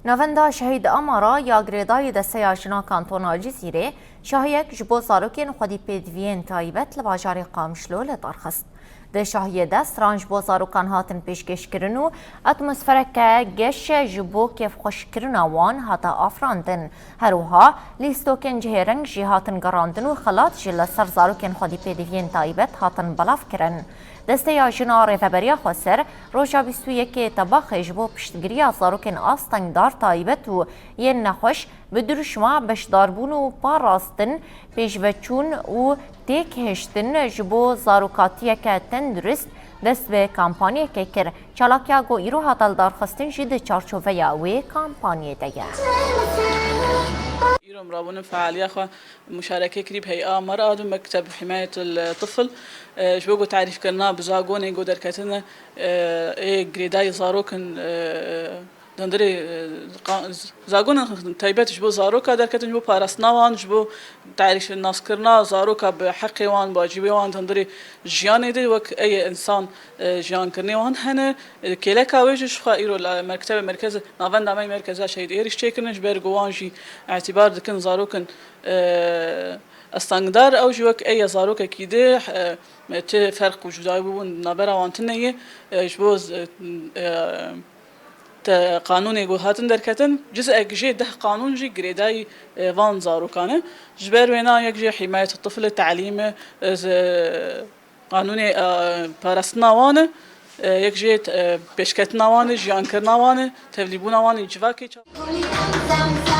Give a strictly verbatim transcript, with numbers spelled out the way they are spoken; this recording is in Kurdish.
Navenda Şehîd Amara ya girêdayî Desteya Jina Kantona Cizîrê şahiyek ji bo zarokên xwedî pêdiviyên taybet li bajarê Qamişlo li dar xist. Di şahiyê de stran ji bo zarokan hatin pêşkêşkirin û atmosfereke geş ji bo kêfxweşkirina wan hate afirandin. Her wiha lîstokên cihêreng jî hatin gerandin û xelat jî li ser zarokên xwedî pêdiviyên taybet hatin belavkirin. Desteya Jina Rêveberiya Xweser roja bîst û yekê Tebaxê ji bo piştgiriya zarokên astengdar taybet û yên nexweş bi dirûşma beşdarbûn û parastin, pêşveçûn û têkihiştin ji bo zarokatiyeke tendurist dest bi kampanyekê kir. Çalakiya ku îro hate lidarxistin jî di çarçoveya wê kampanyê de ye. Îro mirabûnin fealiya xwe muşareke kirî bi Hey'a Mara û Mekteb Himayet el Tifl, e, ji bo ku tarîfkirina bi zagonê ku derketine, e, ê girêdayî zarokin, e, di hundirê, e, qa-, z-, zagonên taybet ji bo zaroka derketin, ji bo parastina wan, ji bo tarîfnaskirina zaroka bi heqê wan, bi wacîbê wan di hundirê jiyanê de wek ê însan, e, jiyankirinê wan hene. E, kêleka wê jî jixwe îro li Mektebe Merkez, Navenda me Merkeza Şehîd Êrîş çêkirine, ji ber ku wan jî îtîbar dikin zarokin, e, astengdar, ew jî wek ê zarokekî di, e, ti ferq û cudayî bûbûn di navbera wan tune ye. E, ji bo z-, e, te qanûnê ku hatin derketin, cizek jê deh qanûn jî girêdayî, e, van zarokan e. Ji ber wêna yek jê himayet tifl e, telîm e, e, z-, qanûnê, e, parastina wan e, e, yek jê, e, pêşketina wan e, jiyankirina wan e, tevlîbûna wan e, civakê ça-